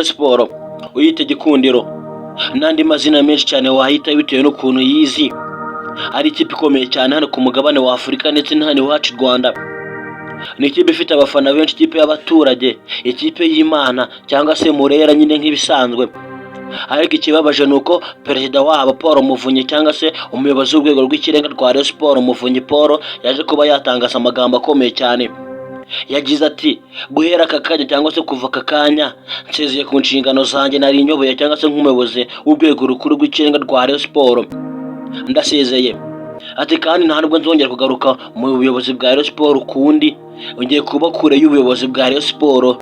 Rayon Sports, uyite Gikundiro n'andi mazina menshi cyane wahita bitewe n'ukuntu yizi, ari ikipe ikomeye cyane hano ku mugabane wa Afurika ndetse na hano iwacu i Rwanda. Ni ikipe ifite abafana benshi, ikipe y'abaturage, ikipe y'Imana cyangwa se Murera nyine nk'ibisanzwe. Ariko ikibabaje ni uko perezida wabo Paul Muvunyi, cyangwa se umuyobozi w'urwego rw'ikirenga rwa Rayon Sports, Muvunyi Paul, yaje kuba yatangaza amagambo akomeye cyane. Yagize ati: "Guhera aka kanya, cyangwa se kuva aka kanya, nsezeye ku nshingano zanjye nari nyoboye, cyangwa se nk'umuyobozi w'urwego rukuru rw'ikirenga rwa Rayon Sports, ndasezeye." Ati: "Kandi nta nubwo nzongera kugaruka mu buyobozi bwa Rayon Sports ukundi, ngiye kuba kure y'ubuyobozi bwa Rayon Sports."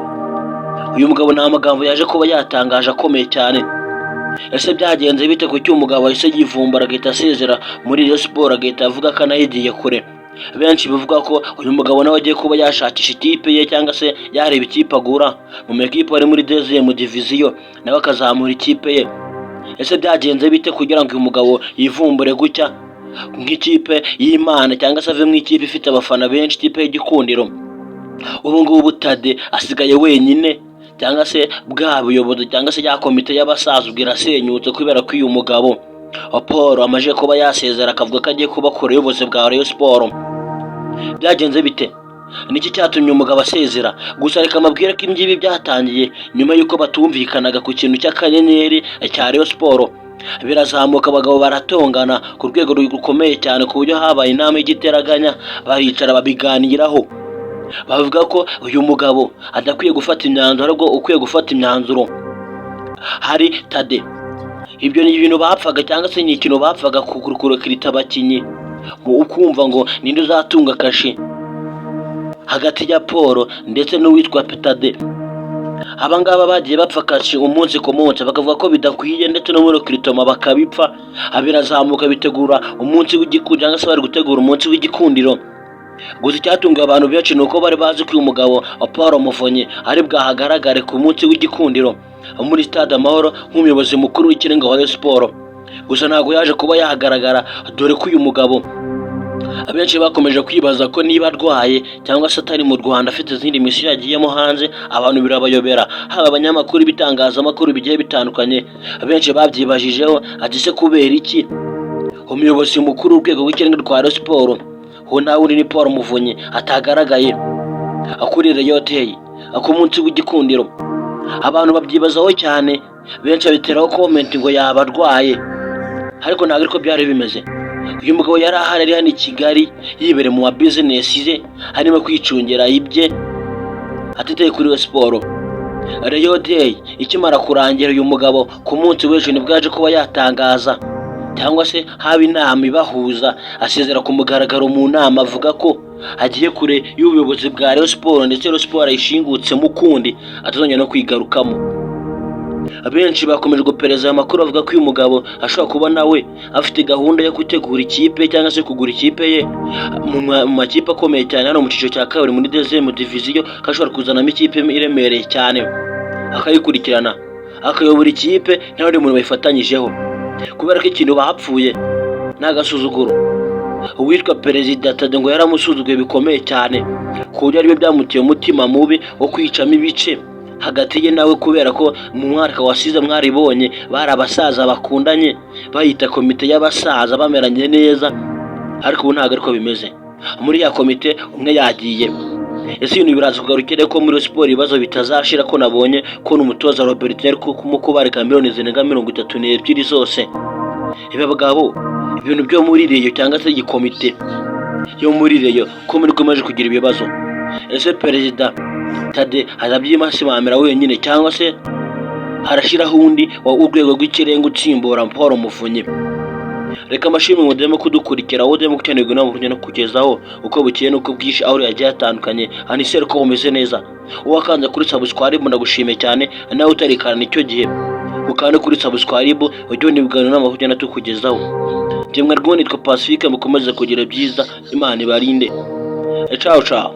Uyu mugabo ni amagambo yaje kuba yatangaje akomeye cyane. Ese byagenze bite? Kuki umugabo yahise yivumbura agahita asezera muri Rayon Sports, agahita avuga ko anayigiye kure? Benshi bavuga ko uyu mugabo nawe agiye kuba yashakisha ikipe ye, cyangwa se yareba ikipe agura mu makipe ari muri deuxième division, nawe akazamura ikipe ye. Ese byagenze bite kugira ngo uyu mugabo yivumbure gutya nk'ikipe y'Imana, cyangwa se ave mu ikipe ifite abafana benshi, ikipe y'igikundiro? Ubu ngubu Tade asigaye wenyine, cyangwa se bwa buyobozi, cyangwa se ya komite y'abasaza ubwo irasenyutse, kubera ko uyu mugabo wa Paul amaze kuba yasezera, akavuga ko agiye kuba kure y'ubuyobozi bwa Rayon Sports. Byagenze bite? Niki cyatumye umugabo asezera? Gusa reka amabwire ko ibingibi byatangiye nyuma y'uko batumvikanaga ku kintu cy'akanyenyeri cya Rayon Sports, birazamuka, abagabo baratongana ku rwego rukomeye cyane, ku buryo habaye inama y'igiteraganya, baricara babiganiraho, bavuga ko uyu mugabo adakwiye gufata imyanzuro, ahubwo ukwiye gufata imyanzuro hari Tade. Ibyo ni ibintu bapfaga, cyangwa se ni ikintu bapfaga, kurecruita abakinnyi, mu ukumva ngo ninde uzatunga kashe hagati ya Paul ndetse n'uwitwa Tade. Abangaba bagiye bapfa kashe umunsi ku munsi, bakavuga ko bidakwiye, ndetse no muri recrutement bakabipfa, birazamuka, bitegura umunsi w'igikundiro, cyangwa se bari gutegura umunsi w'igikundiro. Gusa icyatunguye abantu benshi ni uko bari bazi ko uyu mugabo wa Paul Muvunyi ari bwahagaragare ku munsi w'igikundiro muri Stade Amahoro nk'umuyobozi mukuru w'ikirenga wa Rayon Sports. Gusa ntabwo yaje kuba yahagaragara, dore ko uyu mugabo abenshi bakomeje kwibaza ko niba arwaye cyangwa se atari mu Rwanda, afite izindi misiyo yagiyemo hanze. Abantu birabayobera, haba abanyamakuru, ibitangazamakuru bigiye bitandukanye, abenshi babyibajijeho ati: "Se kubera iki umuyobozi mukuru w'urwego rw'ikirenga rwa Rayon Sports, uwo nta wundi ni Paul Muvunyi, atagaragaye kuri Rayon Day, ku munsi w'igikundiro?" Abantu babyibazaho cyane, benshi babiteraho comment ngo yaba arwaye, ariko ntabwo ariko byari bimeze. Uyu mugabo yari ahari, ari hano i Kigali, yibereye mu ma business ze, arimo kwicungira ibye, atitaye kuri siporo. Rayon Day ikimara kurangira, uyu mugabo ku munsi w'ejo nibwo yaje kuba yatangaza, cyangwa se haba inama ibahuza, asezera ku mugaragaro mu nama, avuga ko agiye kure y'ubuyobozi bwa Rayon Sports, ndetse Rayon Sports ayishingutsemo ukundi atazongera no kwigarukamo. Abenshi bakomeje gupereza aya makuru, bavuga ko uyu mugabo ashobora kuba nawe afite gahunda yo gutegura ikipe, cyangwa se kugura ikipe ye mu makipe akomeye cyane hano mu cyiciro cya kabiri, muri deuxième division, ko ashobora kuzanamo ikipe iremereye cyane, akayikurikirana, akayobora ikipe nta wundi muntu bayifatanyijeho, kubera ko ikintu bapfuye ni agasuzuguro. Uwitwa perezida Tade ngo yaramusuzuguye bikomeye cyane, ku buryo aribyo byamuteye umutima mubi wo kwicamo ibice hagati ye nawe, kubera ko mu mwaka wasize mwaribonye bari abasaza bakundanye, bayita komite y'abasaza, bameranye neza, ariko ubu ntabwo ariko bimeze. Muri ya komite umwe yagiye. Ese ibintu biraza kugarukire ko muri siporo ibibazo bitazashira, ko nabonye ko n'umutoza Robert ari kumukubarika miliyoni zirenga 32 zose? Ibi bagabo, ibintu byo muri Rayon, cyangwa se iyi komite yo muri Rayon, ko muri ikomeje kugira ibibazo, ese perezida Tade azabyimasimamira wenyine, cyangwa se harashyiraho undi wa urwego rw'ikirenga utsimbura Paul Muvunyi? Reka amashimwe mudeme kudukurikira, wowe udeme gukenerwa inama no kugezaho uko bukeye n'uko bwije aho yagiye atandukanye. Anisere ko bumeze neza. Uwakanze kuri subscribe, ndagushimiye cyane. Nawe utarikana icyo gihe ukande kuri subscribe, ujye ubona ibiganiro n'amakuru ugenda tukugezaho. Njye mwarwo nitwa Pacifique. Mukomeze kugira byiza, Imana ibarinde. Ciao ciao.